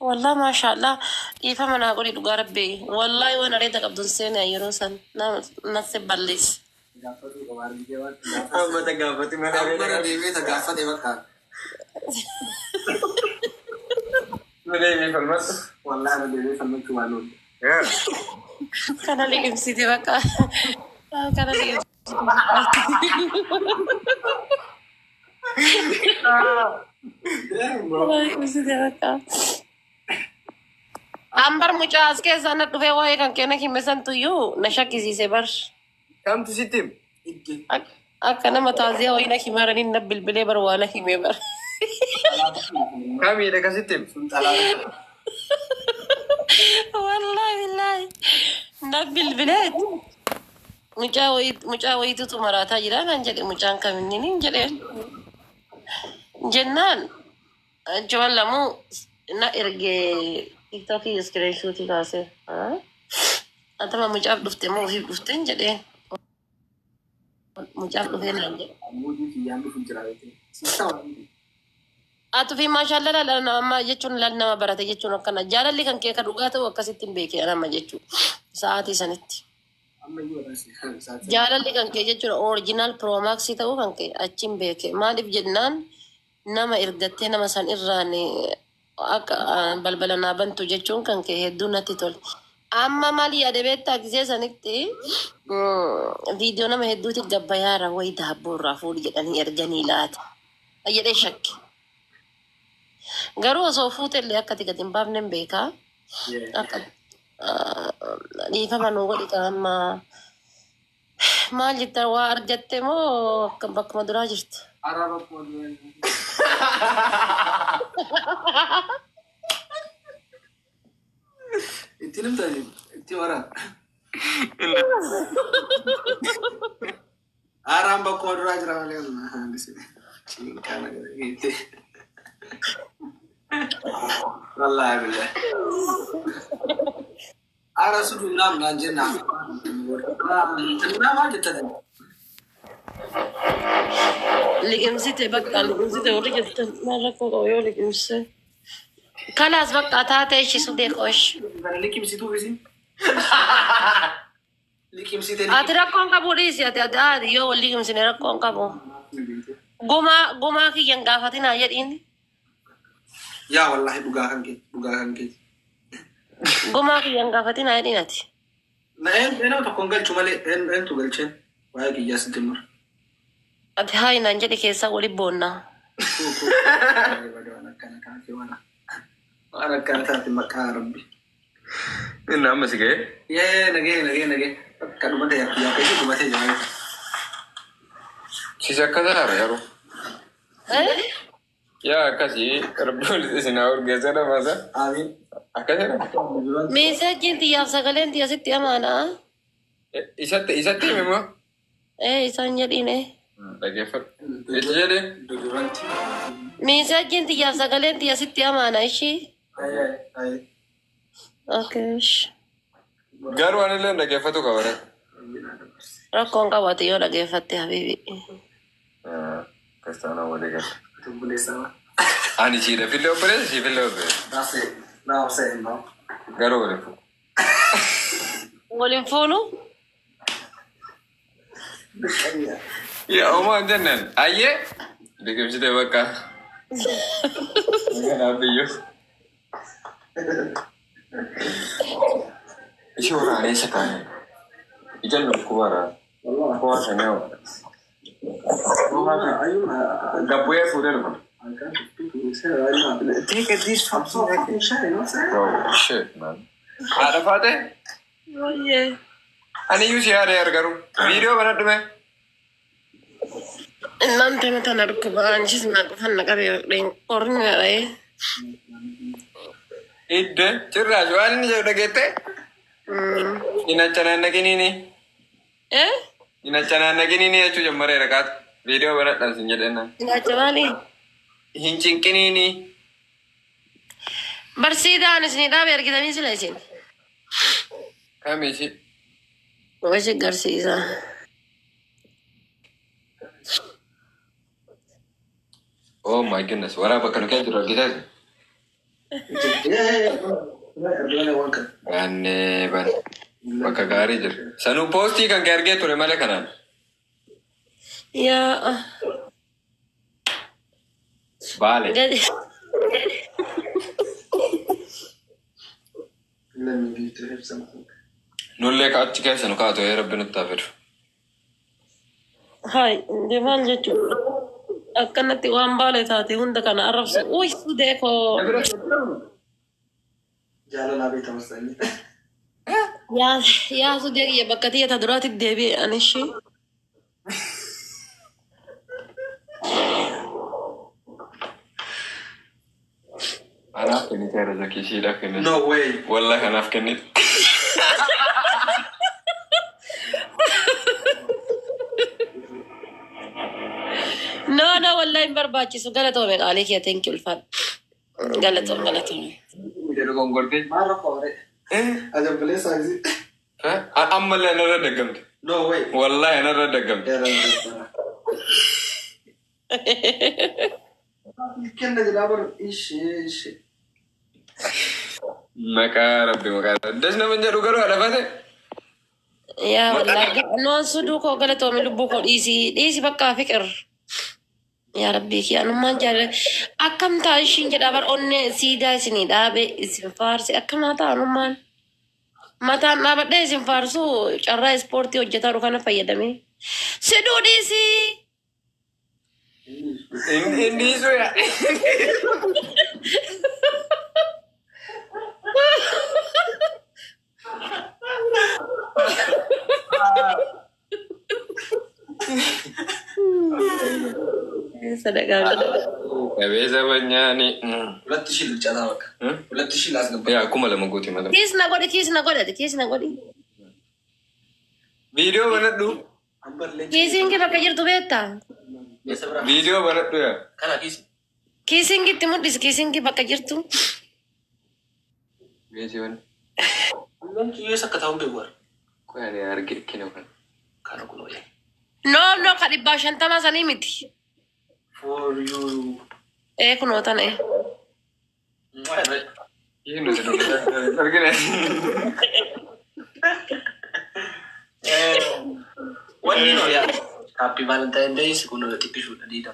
Wallah maashaallah, dhiifama naa godhi, dhugaa rabbii. Wallahi waan areeda qabdu hin seene yeroo san natti balleesse. Gaafatu qaba argitee waan. Amma ta gaafate malee Amma areeda irra qabdi. deemee ta gaafate bakka. Malee deemee falmadhu. Wallahi irra deemee falmachuu waan oolu. Yaa. Kana liqimsite bakka. Kana liqimsite. Kana liqimsite bakka. Ambar mucaa as keessaa na dhufee waa'ee kan kenna hime santuyyuu na shakkisiise bar. Kamtu sitti him? Iddi. Akka nama taaziyaa wayii na himaraniin na bilbilee bar waa na hime bar. Kamiidha ka sitti him? Sun xalaata. Wallahi billahi. Na bilbilee mucaa wayii mucaa wayiitutu maraataa jira naan jedhe, mucaan kaminni niin jedheen. Jennaan achumaan lamuu na ergee TikTokii screenshootii kaasee. Atama mucaaf dhufte moo ofiif dhufte hin jedheen. Mucaaf dhufee naan jedhe. Muudii kiyyaan dhufu jira beekte. Siista waan. Atu fi maashaallah laala nama ammaa jechuun laal nama barate jechuun akkana jaalalli kan kee ka dhugaa ta'u akkasitti hin beekee nama jechuun sa'aatii sanitti. Amma iyyuu waan si sa'aatii. Jaalalli kan kee jechuun original Pro Max ta'uu kan kee achiin beeke. Maaliif jennaan nama ergattee nama san irraan akka balbala naa bantu jechuun kan kee hedduu natti tole. Amma maal yaade beektaa gisee sanitti viidiyoo nama hedduuti gabbayaara wayi daabboo irraa fuudhi jedhanii erganii laata jedhee shakke. Garuu osoo fuute illee akka ati gadi hin baafne hin beekaa. Akka dhiifama nuu godhi amma maal jetta, waa argatte moo akka bakkuma duraa jirta? Araba akkuma duraa. Itti nimta itti wara. Araan bakkuma duraa jira malee. Cinqaa na gara. Wallahi billahi. Ara su dunnaan naan jenna. Innaa maal jetta? Liqimsite bakka liqimsite warri jettan maal rakkoo qabu yoo liqimse. Kalaas bakka taate ishii sudee qosh. Kana liqimsituuf isin. Liqimsite. Ati rakkoon qabu dhiisi, ati ati ati yoo wal liqimsine rakkoon qabu. Gumaa gumaa kiyyan gaafatinaa jedhiin. Yaa wallahi dhugaa kan kee, dhugaa kan kee. Gumaa kiyyan gaafatinaa jedhiin ati. Na een nama tokkoon galchu malee eentu galcheen waa'ee kiyyaas jimmar. Ati haayi naan jedhi keessaa wali boonnaa. Waan akkana taate waan akkana taate maqaa rabbi. Inni amma si ga'e. Yee, nagee nagee nagee bakka dhumate yaa keessa dhumatee jira. Sisi akka taara yeroo. Eh? Yaa akkasii rabbi walitti isin haa urgeessa dhamasa. Amiin. Akkas jedhama. Meesaajiin xiyyaaf sagaleen xiyya sitti amaanaa. Isatti isatti himi moo? Eh, isaan jedhiin eh. Dhageeffadhu. Itti jedhee. Duduranti. Meesaajiin xiyyaaf sagaleen xiyya sitti amaana ishii. Ayi ayi. Okay. Ish. Garuu anillee dhaggeeffatu qaba. Rakkoon qabaate yoo dhageeffatte habiibi. Kiristaanaa walii gala. Obboleessa. Ani siidhafillee obboleessa, siifillee obboleessa. That's it. Now I'm saying, bro. Garuu waliin fuudhu. Waliin fuunu? Yaa homaa hin jennaan. Ayyee. Liqimsitee bakka. Kanaaf biyyoo. Ishee waraanee isa kaane. Ijaan dhukkubaara. Kuwaa sanii hoo. Gabbu'ee fuudhee dhufa. Take this from so fucking shy, you know what I'm saying? Oh shit, man. Haadha faate? Oyyee. Ani iyyuu si yaada garuu. Viidiyoo mana dhume. Innaan tana tana dhukkuba anchis na dhufan na qabee qorni na dha'ee. Idde cirraash waan inni jedhu dhageette? Hin achanaannaqiniini. Eh? Hin achanaannaqiniini jechuu jammareera kaatu. Viidiyoo banadhaan sin jedhennaan. Nyaata maali? Hin cinqiniini. Barsiidaan isinii dhaabe argitanii sila isin. Kami ishii? Wasi garsiisa. Oh my goodness. Waraaba bakka nu keessa jiru argitaa? Baannee ban bakka gaarii jira. Sanuu poostii kan kee argee ture malee kanaan. Yaa. Baale. Gadi. Nullee ka achi keessa nu kaatu ee rabbi nutti haa fidu. Hai, maal jechuudha? Akkanatti waan baale taate hunda kana arrabsu. Uy, sudee koo. Yaa yaa sudee kiyya bakka tiyya ta duraatti deebi'e ani ishee. Anaaf kenniteera zakii ishiidhaaf kennite. No way. Wallahi anaaf kennite. No, no, wallahi hin barbaachisu. Galatoome qaalii kiyya, thank you, ulfaadha. Galatoome, galatoome. Gongortee. Ammallee anarra daggamte. No way. Wallahi anarra daggamte. Maqaa rabbi maqaa rabbi. Das nama hin jedhu garuu haadha fate. Yaa wallahi noon suduu koo galatoome lubbuu koo dhiisii dhiisi bakka fiqir. Yaa rabbii kiyya anummaan jaalala akkam ta'a ishiin jedhaa bar onnee siidaa isinii dhaabe isin faarse akkam haa ta'a anummaan. Mataan dhaabadhee isin faarsu carraa ispoortii hojjetaa jiru kana fayyadamee. Siduu dhiisii. Inni dhiisuu yaa. Sadaqaa godha. Qabeessa banyaani. ሁለት ሺህ ልጨታ በቃ 2000 ላስገባ። Yaa 2000 guuti malee. Kiis na godhi, kiis na godhati, kiis na godhi. Viidiyoo banadhu. Kiisiingi bakka jirtu beektaa? Viidiyoo banadhu yaa. Kana kiisi. Kiisiingi itti mul'isi, kiisiingi bakka jirtu. Geessi bana. Kiyyoo sakkataa hundee war. Qoy ani arge kinu kan. Kana kun wayya. No, no, ka 150 sanii miti. For you. Ee kunoo tana. ይህ ነው argine. Wanni no yaa. Happy Valentine Day kun xiqqishuudha diida.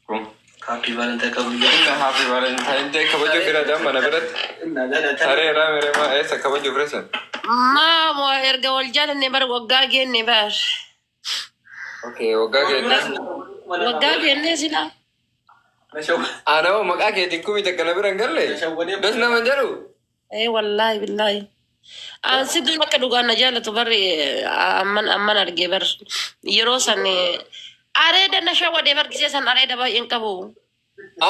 Kun. Happy Valentine kan guyyaa. Inna happy Valentine Day kabajuu fira jaan mana biratti. Saree irraa miree eessa kabajuu fira san? Maa erga wal jaalanne bar waggaa geenne bar. Okay, waggaa keenya. Waggaa geenne sila. Anoo maqaa keetiin kumi takka na bira hin galle. Das nama hin jedhu. Ee wallaahi billaahi. An siduun akka dhugaan na jaallatu barri amman amman argee bar yeroo san areeda na shawwadee bar gisee san areeda baay'een qabu.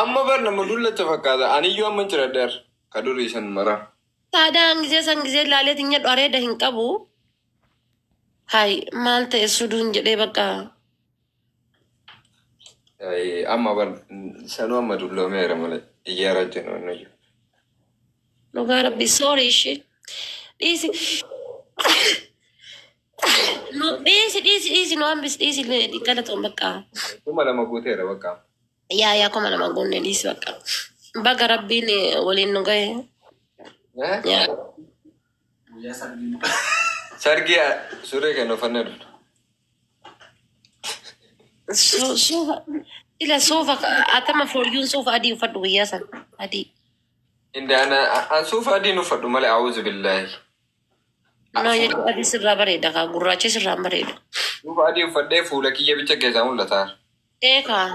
Amma bar nama dullacha fakkaata. Aniyyuu amma hin jiradheer. Ka durii san mara. Saadaan gisee san gisee laaleetiin jedhu areeda hin qabu. Hai maal ta'e suduun jedhee bakka. Amma bar sanuu amma dulloomeera malee. Iyyaara jennu annayyuu. Dhugaa rabbi soori ishee. Dhiisi. Nu dhiisi dhiisi dhiisi nu hambis dhiisi galatoon bakka. 2000 guuteera bakka. Yaa yaa 2000 guunne dhiisi bakka. Baga rabbiin waliin nu gahe. Yaa. Guyyaa sargii. Sargii suree kan uffannee dhuftu. Suufa ila suufa atama fooyyuun suufa adii uffadhu guyyaa san adii. Inde ana an suufa adiin uffadhu malee a'uuzu billaahi. No jechuun adii sirraa bareeda kaa gurraachi sirraa hin bareedu. Suufa adii uffadhee fuula kiyya bicha keessaa mul'ata. Eekaa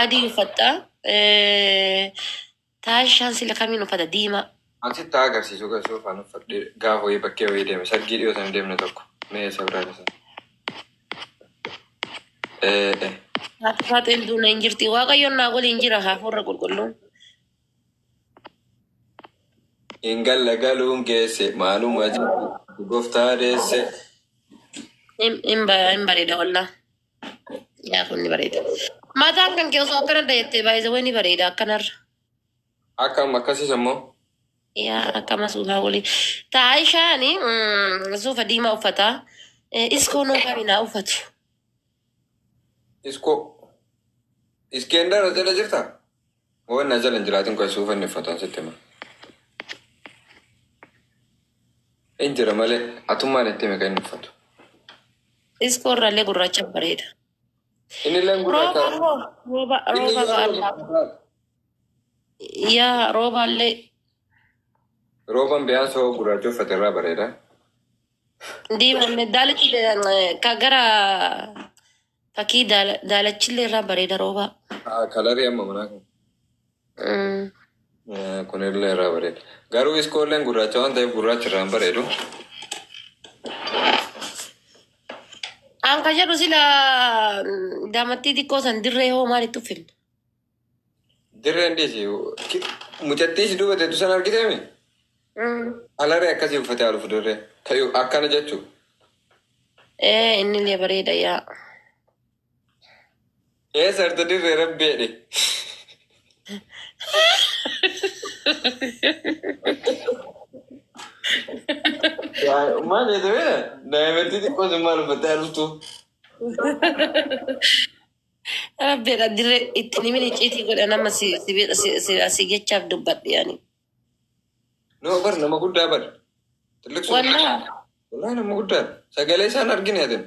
adii uffatta taashaan sila kamiin uffata diimaa. Asitti haa agarsiisu kan suufaan uffadhee gaafa wayii bakkee wayii deeme sargii dhiyoo sana deemne tokko mee isa biraa isa. Haati faaxeen duuna hin jirti waaqayyoon naa waliin jira hafuurra qulqulluun. Hin galla galuun geesse maaluma jedhu gooftaa deesse. Hin bareeda wallaa. Yaa kun ni bareeda. Mataan kan kee osoo akkana dhayettee baay'ee ni bareeda akkanarra. Akkam akkasiis ammoo. Yaa akkama suufaa waliin. Taayishaani suufa diimaa uffata. Iskoo noo kaminaa uffatu. Iskoo. Iskendar jala jirtaa? Waan na jala hin jiraatin kun suufa inni uffatan sitti hima. Hin jira malee atummaan itti hime kan inni uffatu. Iskoo irraallee gurraacha bareeda. Inni illee Rooba gurraacha. hoo rooba Inni rooba iyyuu ba'allaa. Yaa roobaallee. Rooban biyaan soo gurraacha uffate irraa bareeda. Diimame daalachi ka gara fakkii daalachillee irraa bareeda roobaa. Kalarii amma manaa kun. Kunillee irraa bareeda. Garuu iskoolleen gurraacha waan ta'eef gurraacha irraa hin bareedu. An ka jedhu sila daamattii xiqqoo san dirree hoo maalitti uffifna? Dirreen dhiisi. Mucattii si duuba teettu sana argiteemi? Alaree akkasii uffatee haa dhufu dirree. Ta'u akkana jechuu. Ee, innillee bareeda yaa. Eessa arta dirree rabbi jedhe. Maal jette beektaa? Daa'imatti xiqqoo sun maal uffattee haa dhuftu? Rabbiidha dirree itti nimin icciitii godha nama si si si si si jechaaf dubbadhe yaani. No bar nama guddaa bar. Tilliqsu. Wallaa. Wallaahi nama guddaa. Sagalee isaan argine atin.